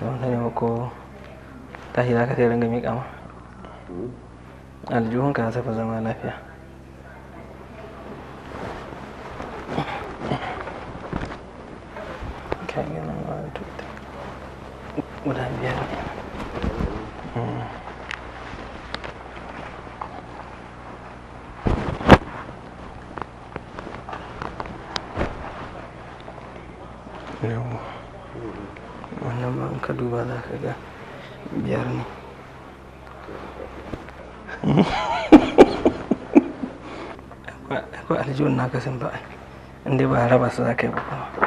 Wanda ne ko tashi za ka sai ringa miƙa ma aljihunka za fi zama lafiya. Ka ganin 1, 2, 3, guda biyar ne. Yawwa, wannan ma in ka duba za ka ga biyar ne. Akwai aljihun naka sun ba, in dai ba raba su za ka yi ba kuma.